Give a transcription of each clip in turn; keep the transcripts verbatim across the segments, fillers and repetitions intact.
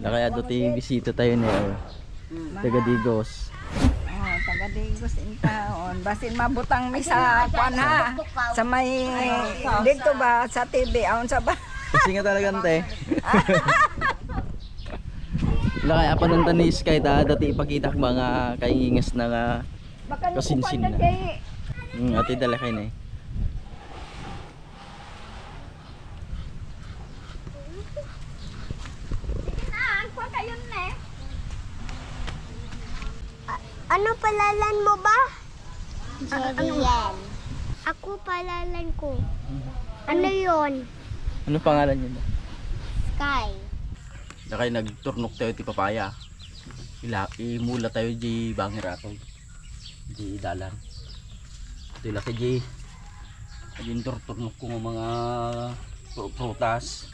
Lakay, adu ti bisita tayo ni, oh. Taga Digos. Oh, taga Digos in town. Basin mabutang mi sa kuan, ha. Sa may dito ba sa T V, aun sa ba? Kasi nga talaga, ante. Lakay, apan nanta ni Sky ta, dati ipakitak mga kaingingas na nga kasinsin na. Hmm, ati dala kay na eh. Sige na, ang kuha kayo na eh. A-, ano palalan mo ba? Jeriel. Ako palalan ko. Ano yon? Ano pangalan niyo ba? Sky. Lakay, nagturnok tayo ti papaya. Ila, imula tayo di bangir ato. Di dalan. Ito yung laki di. Agin turturnok ko nga mga pru-, prutas.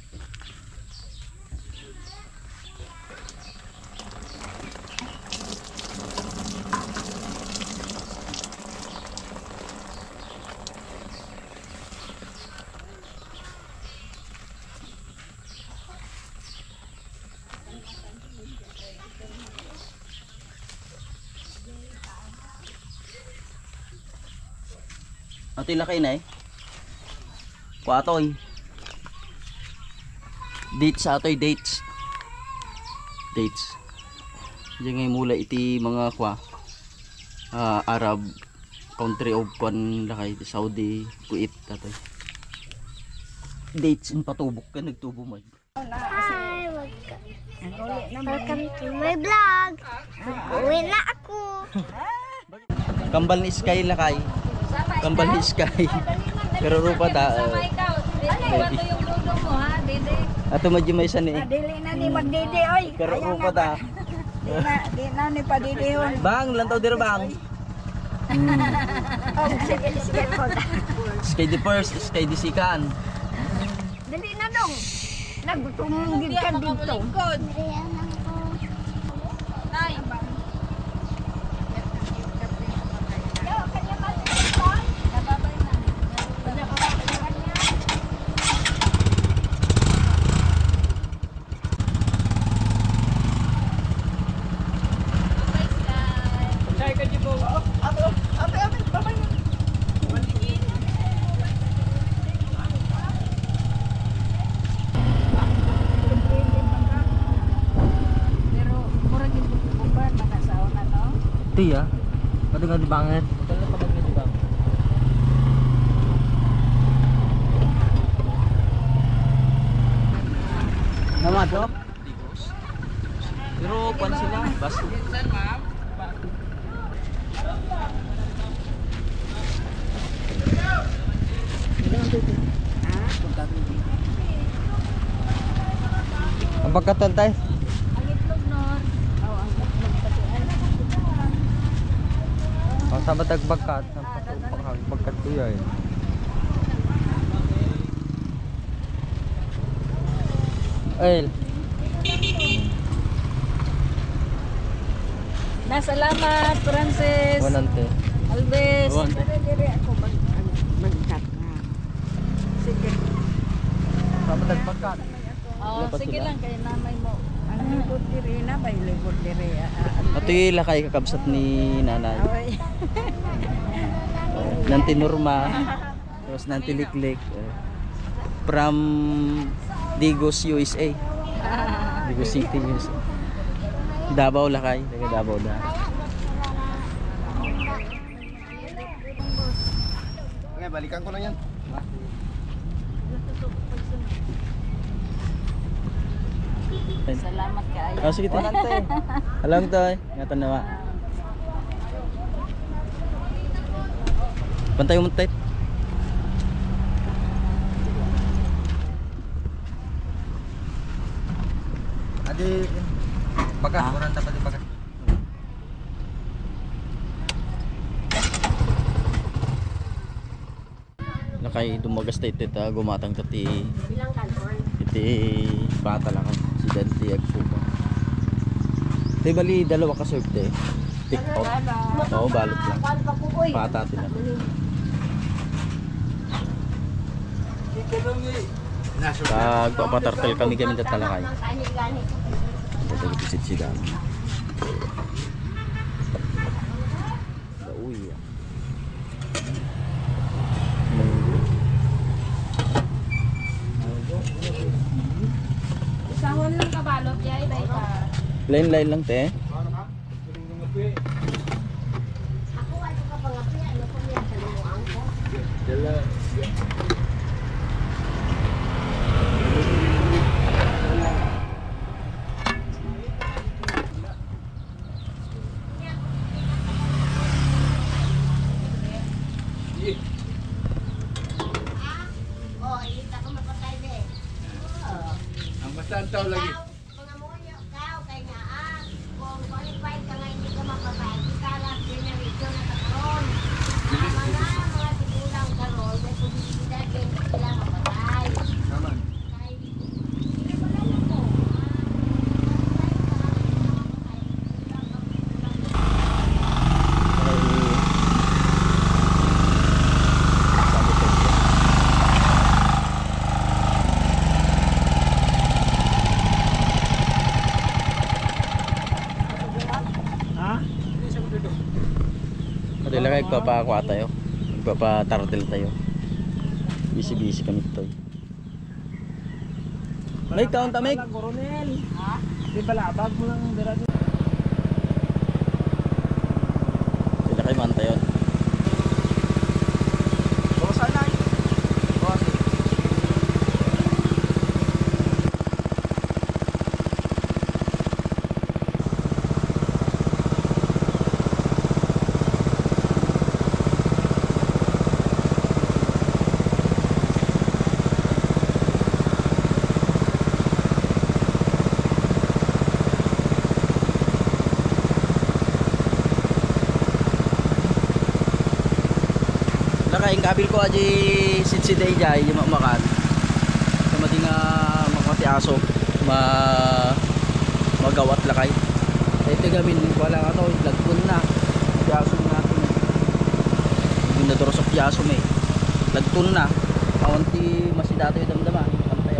Atoy lakay na eh. Kuatoy. Dates atoy, dates. Dates. Diyan nga mula iti mga kwa, ah, Arab country of pan lakay, Saudi, Kuwait, atoy. Dates in patubok ka, nagtubo mo. Hi, welcome, welcome to my vlog. Uwi na ako. Kambal ni Sky lakay. Kambal ni Sky. Pero rupa ta, eh. Ato medyo may isa ni. Ah, dili na ni magdidi, oy. Pero rupa ta. Di na, di na ni padidihon. Bang, lantaw dira, bang. Hmm. Oh, sige, sige po. Sky the first, Sky the second. Dali na, dong. Nagtumungkit ka dito. Ayan ako. Nay. Pero mura gid uban, makasaon na, no? Tiya. Pati nga di bangit. Hotel na pagod nga di bangit. Naman to? Pero kwan sila, bus. Ang pagkatan, tay? Ang itlog nun. Oh, ang itlog pati. Ay, ang sabat ang pagkat. Ang pagkat ko yan. Ay. Na, salamat, Francis. One ante. Alves. One. Dire, dire ako mag-, ano, mag-cut na. Sige. Dapat nagpagkat. Oh, sige lang, kay nanay mo. Ang libot diri na, may libot diri, ah, ah, ah. Ato yung lakay kakabsat ni nanay. Oy. Nanti Norma. Tapos nanti Liklik. Eh. From Digos, U S A. Digos City, U S A. Davao lakay. Taga Davao da. Okay, balikan ko lang yan. Salamat kaayo. Oh, sige, te. Walang, te. Alam, te. Ingatan na, wa. Pantay mo, te. Adi, baga, ah. Kurang dapat di baga. Nakay dumagas tayo iti ta gumatang ta ti, iti bata lang si Dante agsuba. Ti bali dalawa ka serve ti. Take out. Oo, balot lang. Bata ti na. Pag papatartal kami kami tatalakay. Ito, ito, sitsidaan. Uy. Sahon lang kabalot, yay, bay ka. Lain-lain lang, te. Ako, ano ka pa nga, ano pa nga, ano mo, ang ko? Oh, ita ko mapatay, be. Oh. Ang basta ang tao lagi. Ikaw, mga munyo, ikaw, kay nga, ah, kung qualified ka nga hindi ka mapatay, kita lang, generation na karon. Ang mga, mga tigulang karon, may posibilidad nga hindi sila mapatay. Naman. Kay Ha? Pati lang kayo, nagpapakuha tayo. Nagpapatardel tayo. Busy-busy kami, Toy. May kaon ta, Mick? Walang Coronel. Ha? Di pala, bag mo lang dira. Sila kay Mantayon. Bawasan na eh. Bawasan. Nakain kabil ko aji sitsi day jay, yung mamakan. Sa madi nga makati aso, ma-, magawat lakay. Ito gamin, wala nga to, lagpon na. Ti aso nga to. Yung naturusok ti aso, may lagpon na. Awan ti masi datoy damdama, pantay.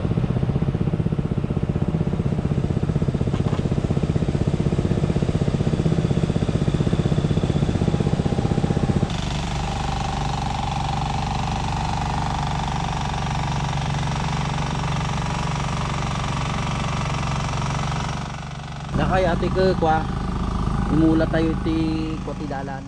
Lakay, ati ke, kwa. Imula tayo iti kwa ti dalan.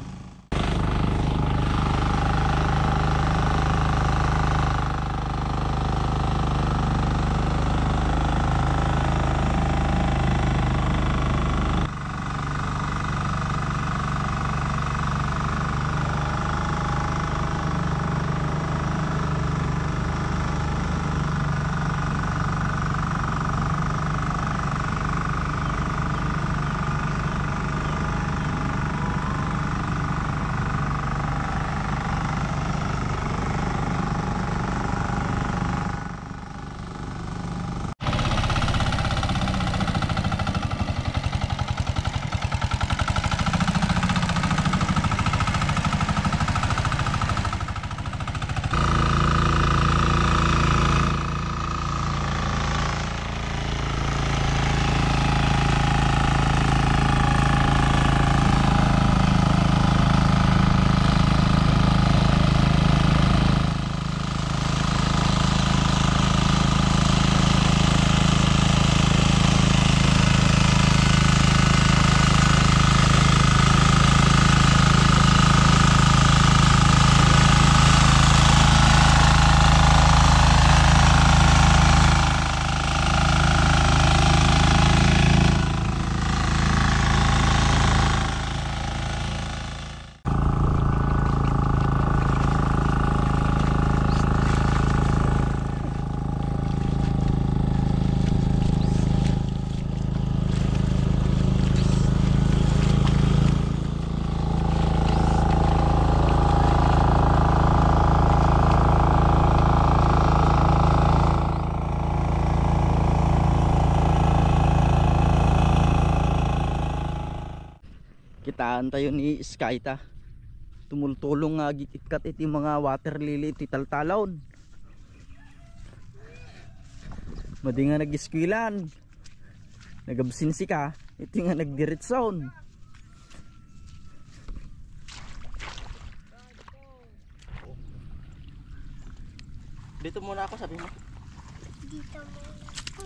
Kitaan tayo ni Sky ta. Tumultulong nga agikkat iti mga water lily iti taltalon. Madi nga nag-eskuelan. Nagabsinsi ka, iti nga nagdiretson. Dito muna ako, sabi mo. Dito muna ako.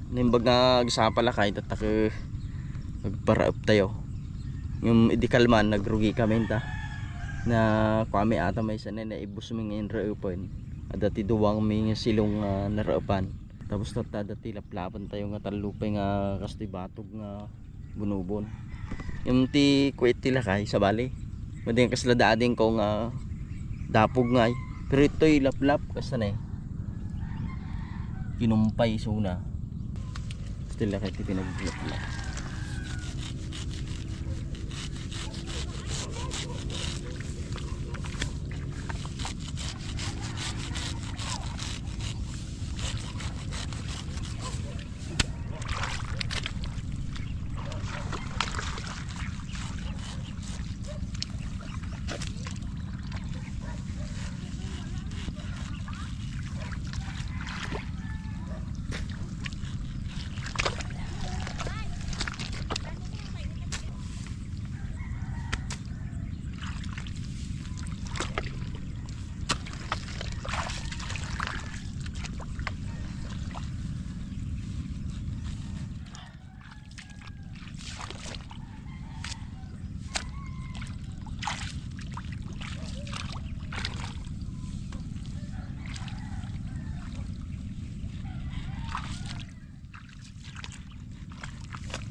Naimbag nga agsapa lakay, tatta ket agparaep tayo. Ngem idi kalman, nagrugi kami ta. Nakuami ata maysa, naibusmi nga inraepen. Adda ti duwangmi nga silong nga naraepan. Tapos tatta, adda ti laplapan tayo nga tallo pay nga kastoy batog nga bunubon. Yung ti kuwet ti lakay, sabali. Mading kasla dading ko nga dapog ngay. Pero ito'y laplap, kasta na eh. Kinumpay suna. Still lakay ti pinaglaplap.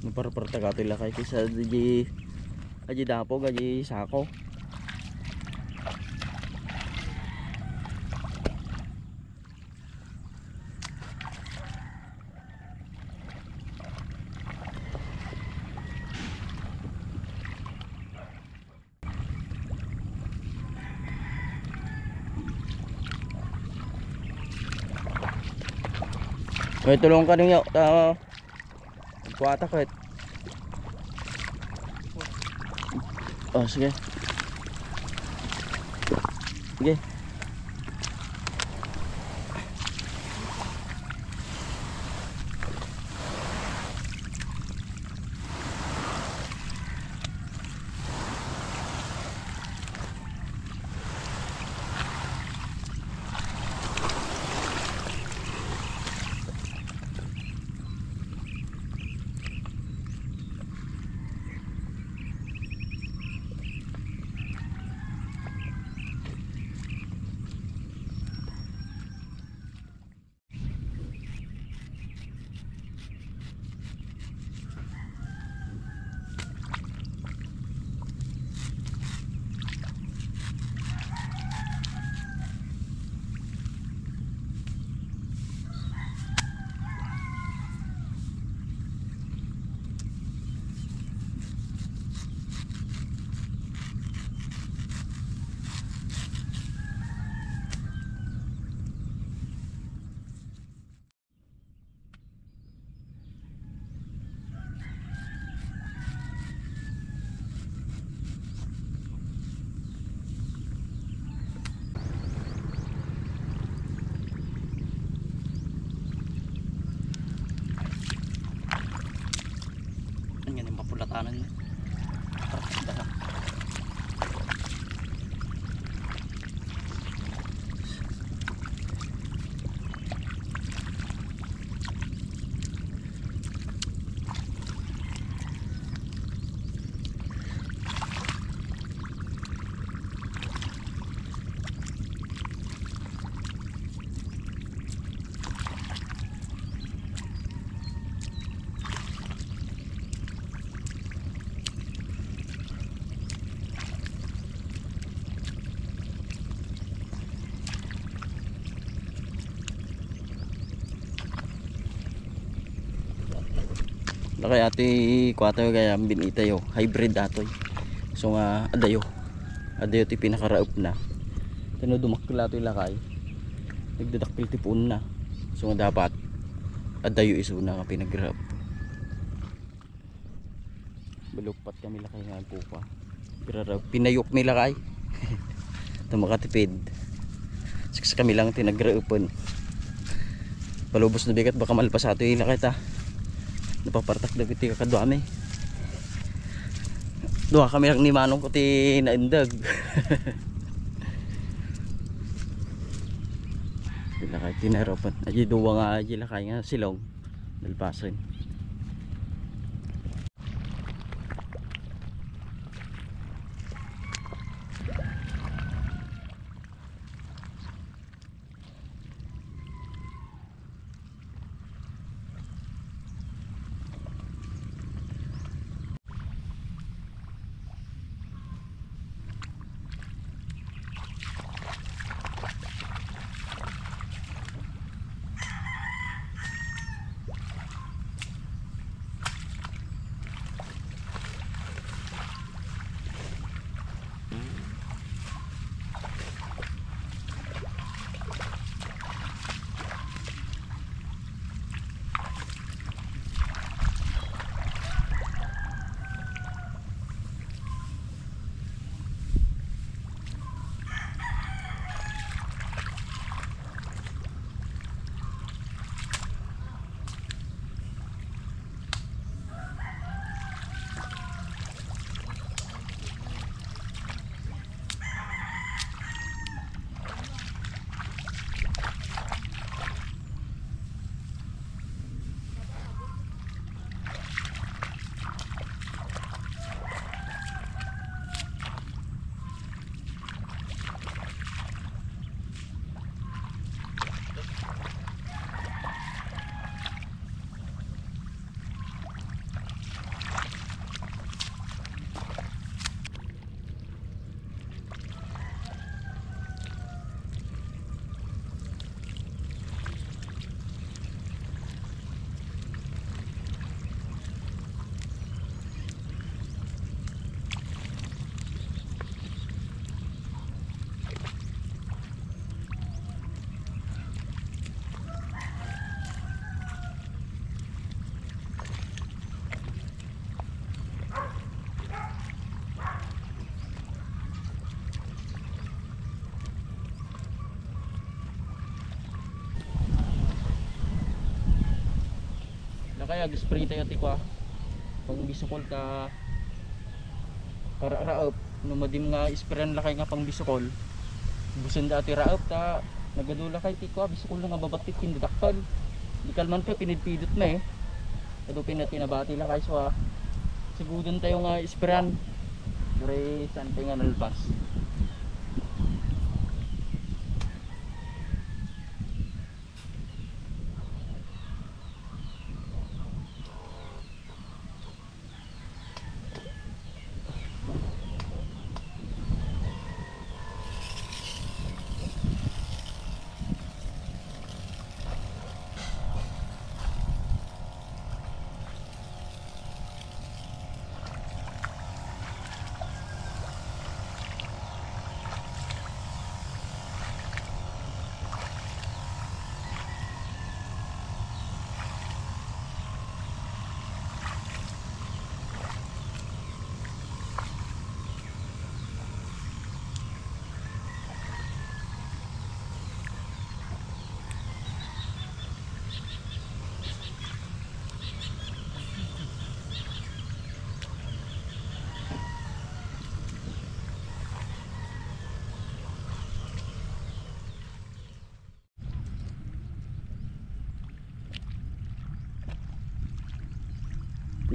Naparparta ka ti lakay kaysa di, aji dapog, aji sako. May tulong ka ninyo. Ta-, Kuwata ket. Oh, sige. Sige. Ang yan yung mapulatanan niya. Lakay atoy, kuwatayo gayam, bin-itayo. Hybrid atoy. So nga, adayo. Adayo ti pinakaraep na. Tano dumakkel atoy lakay. Nagdadakkel ti puonna. So nga dapat adayo isuna nga pinagrap. Balukpat kami lakay nga agkukuan. Pirara-, pinayok mi lakay. Ta makatipid. Saksa kami lang ti nagraepen. Palubos na bigat, baka malpas ato yung lakay ta. Napapartak dagiti kakaduami. Duha kami lang ni Manong ko ti naindeg. Lakay ti nagraepen. Aji duwa nga, aji lakay nga silong. Nalpasen. Lakay, ag-spray tayo ti kua. Pangbisukol ta kararaep. No madim nga isprayan lakay nga pangbisukol. Busen da ti raep ta nagadu lakay ti kua, bisukol nga babattit ken dadakkel. Di kalman pay pinidpidot met. Adu pay ti nabati lakay so a. Sigudan tayo nga isprayan. Uray saan pay nga nalpas.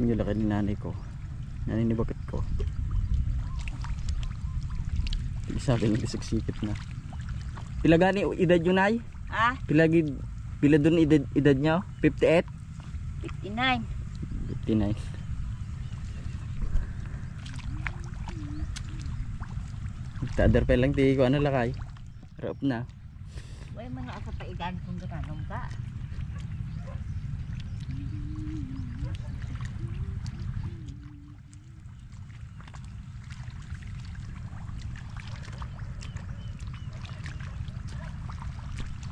Inyo lakay ni nanay ko. Nanay ni bakit ko. Sabi, nagsiksikit na. Pila gani edad yo, Nay? Ha? Pila gid, pila dun edad, edad nyo? Fifty-eight? Fifty-nine. Fifty-nine. Tader pa lang ti ko ano lakay. Raep na. Way man nga asa pa idan kung gananom ka.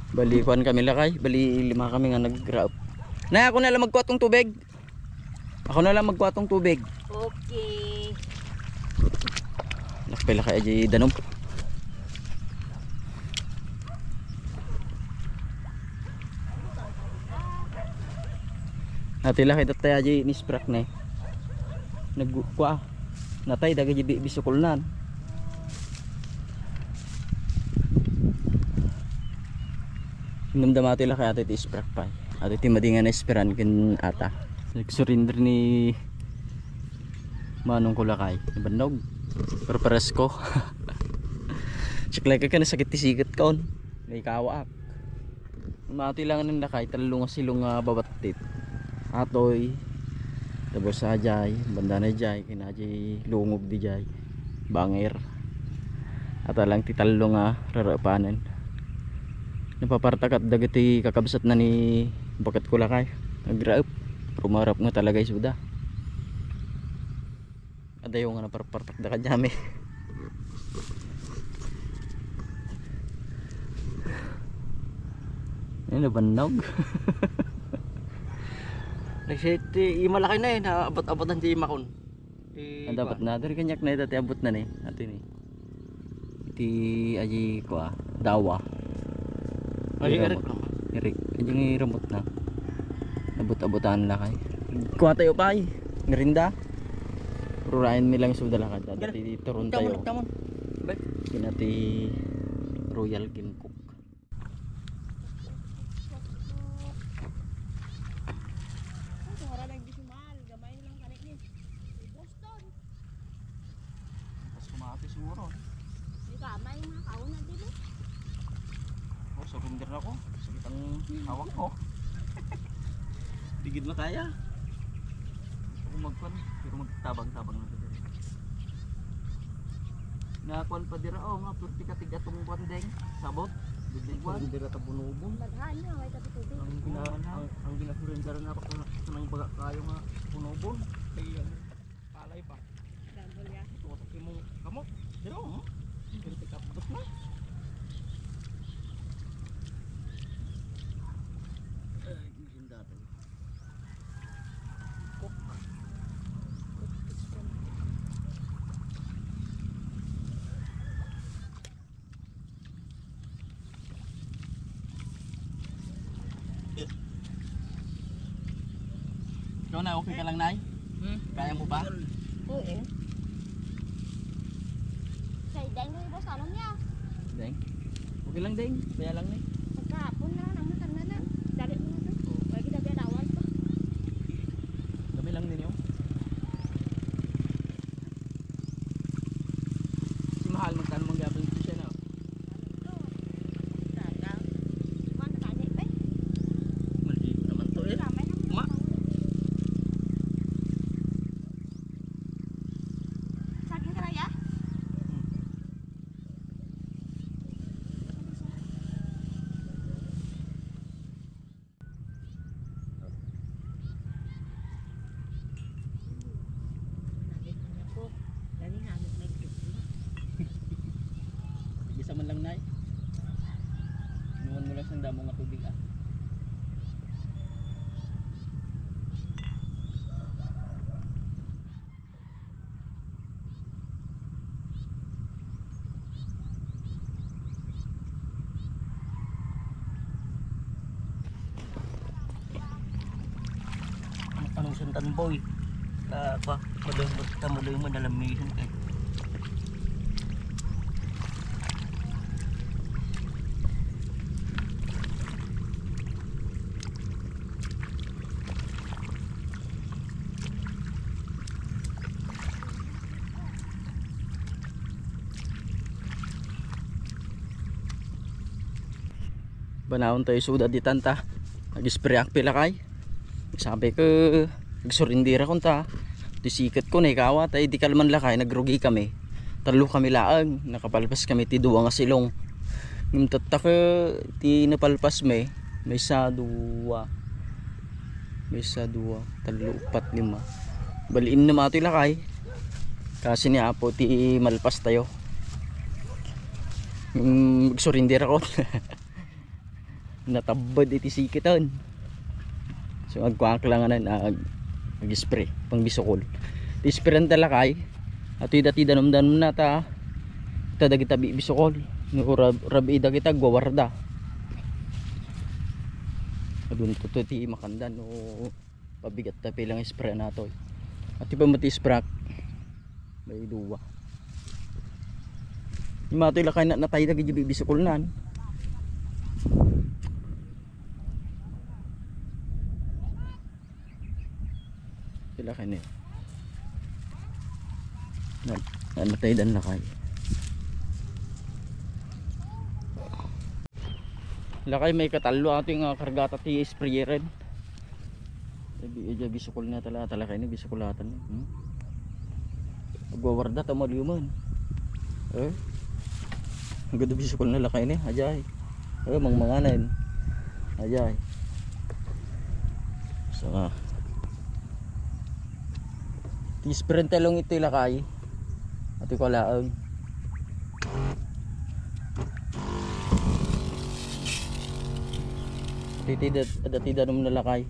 Bali, kuan kami lakay. Bali, lima kami nga nagraop. Nay, ako na lang magkuha tong tubig. Ako na lang magkuha tong tubig. Okay. Lakpay lakay aja danom. Ati lakay tattay aja ni sprak ne. Nagkuha. Natay dagiti bi-, bisukolnan. Inumdama ti lakay ati ti sprak pay. Ati ti madi nga naisperan ken ata. Nagsurrender ni Manong ko lakay. Nabannog. Pero paresko. Siklay ka ken sakit ti siket kon. Naikawaak. Mati lang nen lakay, tallo nga silong nga babattit. Atoy, tapos ajay, banda na jay, kina jay lungog di jay, banger. At lang ti tallo nga rarapanen. Napapartakat dagiti kakabsat na ni baket ko lakay. Nagraep. Rumarap nga talaga isuda. Adayo nga naparpartak da kanyami. Ay, nabannog. Nagsiti, imalakay na eh, naabot-abotan ti imakon. Ang dapat na, dari kanyak na ita ti abot na ni. Ato ni. Iti aji ko ah, dawa. Ay, Iti erik ramot. Erik. Aji nga ramot na. Abot-abotan lakay. Kuha tayo pay. Merinda. Rurayan mi lang suda lakad. Dati turon tayo. Tamon, tamon. Kinati Royal Game Cook. Gamay lang kanik ni. Boston. Mas kumati siguro. Di ka, may mga kauna din eh. Oh, surrender na ako. Sakit ang hawak ko. Di gid makaya. Gusto ko magkuan, pero magtabang-tabang na dito. Nakuan pa dira, oh, nga, perti katig atong kuan deng, sabot. Dibdib kuan. Surrender ta bunubon. Daghan na, may katutubig. Ang gina-, ang, ang ginasurrender na pa ko na, kanang baga kayo nga bunubon. Kay, ano, Palay ba? Gagol ya. Ito sa imong kamot. Pero, hmm? Pero pick up na. Ay, hindi dati. Cook. Cook is from Ikaw na, okay ka lang, Nay? Hmm? Kaya mo pa? Oo. Kay Deng, may boss, alam niya. Deng? Okay lang, Deng. Kaya lang, Nay. Pagkahapon na, ang matanda na. Dali mo na to. Lagi na biya dawal to. Kami lang ninyo. Si Mahal, magkano mang gabang siya na? Maldito naman to eh. Ma. Saging karaya? Isa man lang, Nay. Inuman mo lang sa damo nga tubig, ah. Ang panusuntan, boy. Ka, pa, madoy mo, ta madoy mo, dalam mission kay. Banaon tayo suda di tanta. Nag-spray ak pilakay. Sabi ko, nagsurindira kunta. Di sikat ko na ikawa, tayo di kalman lakay, nagrugi kami. Talo kami laang, nakapalpas kami ti duwa nga silong. Ngem tatta ko, ti napalpas mi, maysa, dua. Maysa, dua, talo, upat, lima. Bali, innem atoy lakay. Kasi ni Apo ti malpas tayo. Mm, surrender ako. Natabbed iti sikiten. So, agkuak lang anan, ag-, ag-spray, pangbisukol. Ti sprayan ta lakay, atoy dati danum-danumna ta, ta dagita bi-, bisukol. No rab-, rabii dagita, agwawarda. Adun to, to ti makandan, no pabigat ta pay lang spray natoy. Atoy pa met ti spray. Bay dua. Ni matoy lakay na natay dagiti bibisikol nan. Sila kani. Na, na, natay dan lakay. Lakay may katallo ato nga kargata ti sprayeran. Abi, abi, bisukol na tala, tala kayo ni, bisukulatan. Hmm? Agwawarda ta maliuman. Eh? Ang ganda bisukol na lakay ni, ajay. Eh, mangmanganan. Ajay. So, ah. Ti sprint lang iti lakay. Ati ko laeng. Titida, ada tida nung nalakay.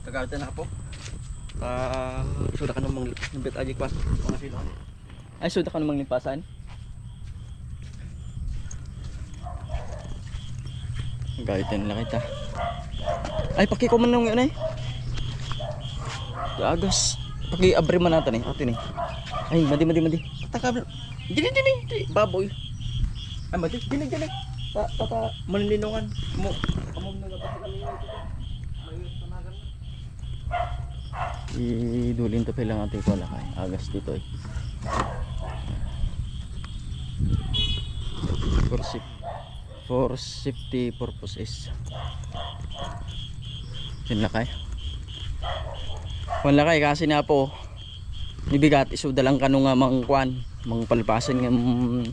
Tagalog na po. Ah, suda ka namang limpit aji kwas. Mga sila. Ay, suda ka namang limpasan? Gayten lang kita. Ay, pakiko man nung yun eh. Agas. Paki-abri man natin eh. Atin eh. Ay, madi, madi, madi. Takab. Dili, dili, dili. Baboy. Ay, madi. Dili, dili. Pa, pa, pa. Malinlinungan. Mo. Amom na lang. Idulin to pay lang ati ko lakay. Agas ditoy. For saf-, for safety purposes. Yan lakay. Kuan lakay, kasi na po. Ni bigat, isuda lang kano nga mangkuan, mangpalpasen nga, mm,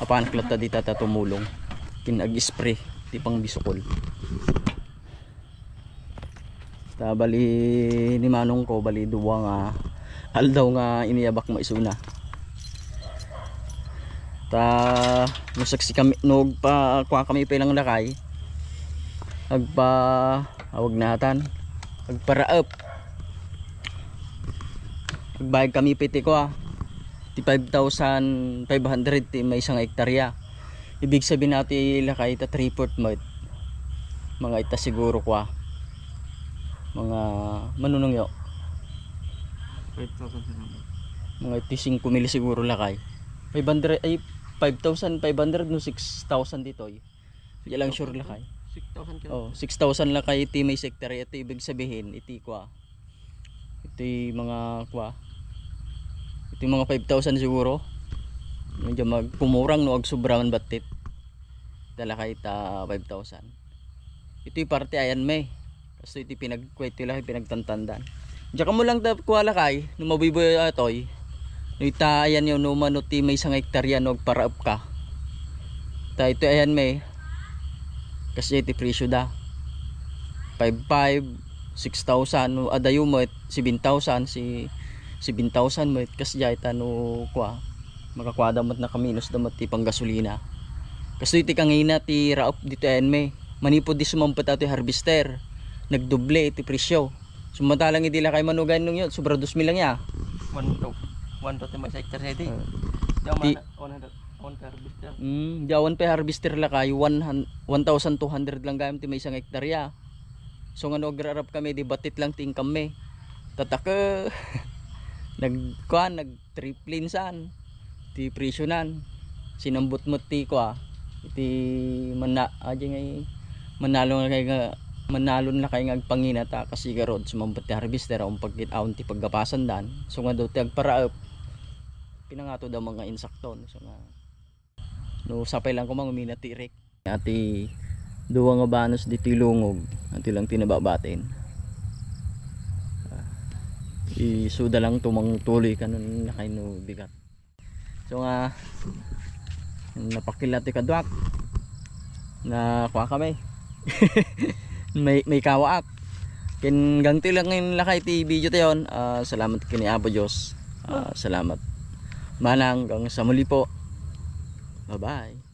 apanak latta dita ta tumulong. Kin ag-spray, ti pangbisukol. Ta bali ni manong ko, bali dua nga aldaw nga iniyabak maisuna. Ta no saksi kami, no agpa-, kua kami pay lang lakay, agpa-, awag natan, agparaep. Agbayag kami pay ti kua, ti five thousand five hundred ti maysa nga ektarya. Ibig sabihin na ti lakay ta three-fourth met. Mga ita siguro kua. Mga manunong yo. Five thousand seven hundred. Mga iti singko mil siguro lakay. Five hundred, ay, five thousand five hundred no six thousand ditoy. Di lang sure lakay. Six thousand kilo. Oh, six thousand lakay iti maysa ektarya, iti ibig sabihin, iti kua. Iti mga kua. Iti mga five thousand siguro. Medyo magkumurang no agsobra man battit. Talakay ta five thousand. Iti parte ayan may. Kastoy iti pinagkuwet ti lakay, pinagtantandan. Diak ammo lang ta kua lakay, no mabuybuy atoy. No ita ayan yo, no mano ti maysa nga ektarya no agparaep ka. Ta iti ayan may. Kasi iti presyo da. Five five, six thousand, no adayo met, seven thousand, si, seven thousand met, kasdiay ta no kua. Makakuada met, nakaminos da met ti panggasolina. Kastoy iti kangina ti raep ditoy ayan may. Manipud di sumampet atoy harvester, nagdoble iti presyo. Sumatalang idi lakay manugay nung yun, sobra dos mil lang ya. One to, one to ti maysa hektarya iti. Ah. Di, di man, one hundred, one per harvester. Mm, di awan pay harvester lakay, one hun-, one thousand two hundred lang gayam ti maysa nga hektarya. So, nga no agrarap kami, di batit lang ti income mi. Tatake, nagkuan, nag triple insan ti presyo nan. Sinambut met ti kua, iti manna-, adi nga i-, mannalon lakay nga, mannalon lakay nga agpangina ta kasi garud sumambut ti harvester, awan pagkit-, awan ti paggapasan dan. So nga do ti agparaep, pinangato da mga insakton. So nga, no sapay lang koma nga umina ti rek. Ati dua nga banos ditoy lungog, ati lang ti nababatin. Isuda lang tumang tuloy kanon nakay no bigat. So nga, Napakilati kaduak. Na kuha kami. May, may kawaak. Ken gangti lang ngayon lakay ti video tayon. Ah, salamat kini Apo Diyos. Ah, salamat. Manang, hanggang sa muli po. Bye-bye.